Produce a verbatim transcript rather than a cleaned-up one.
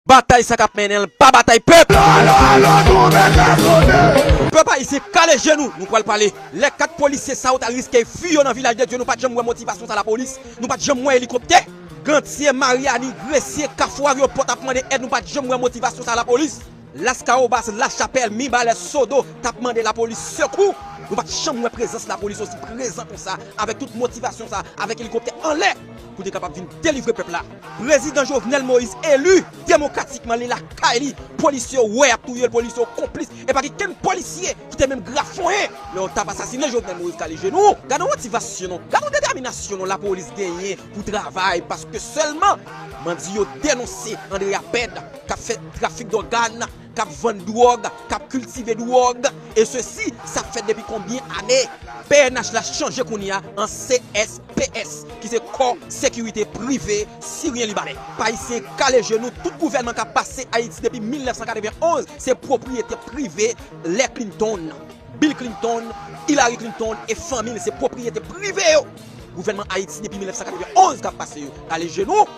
Batay sa k ap mennen l pa batay pèp. Pèp ayisyen, kale je nou, nou pral pale. Lè kat polisye sa yo ta riske vi yo nan Vilaj de Dye, nou pa t janm wè motivasyon sa lapolis. Nou pa t janm wè elikoptè. Gantye, Maryani, Gresye, Kafou, Aryopò t ap mande èd, nou pa t janm wè motivasyon sa lapolis. Laskawobas, Lachapèl, Mibalè, Sodo t ap mande lapolis sekou. Nou pa t janm wè prezans lapolis osi prezan konsa, avèk tout motivasyon sa, avèk elikoptè anlè, pou te kapab vin delivre pèp la. Prezidan Jovenel Moïse eli demokratikman, li lakay li. Polisye yo wè y ap touye l, polisye yo konplis. E pa gen kenn polisye ki te menm grafonyen lè yo t ap asasinen Jovenel Moïse, kale je nou. Gade yon motivasyon non, gade yon detèminasyon non lapolis genyen pou travay, paske sèlman bandi yo denonse André Apèd k ap fè trafik dògàn, k ap vann dwòg, k ap kiltive dwòg, e sesi, sa fèt depi konbyen ane? P N H la chanje kounye a an C S P S, ki se kò sekirite prive siryen libanè. Pèp ayisyen, kale je nou, tout gouvènman k ap pase Ayiti depi mil nèf san katrevenn onz, se pwopriyete prive lè Clinton, Bill Clinton, Hillary Clinton e fanmi l, se pwopriyete prive yo. Gouvènman Ayiti depi mil nèf san katrevenn onz k ap pase yo. Kale je nou.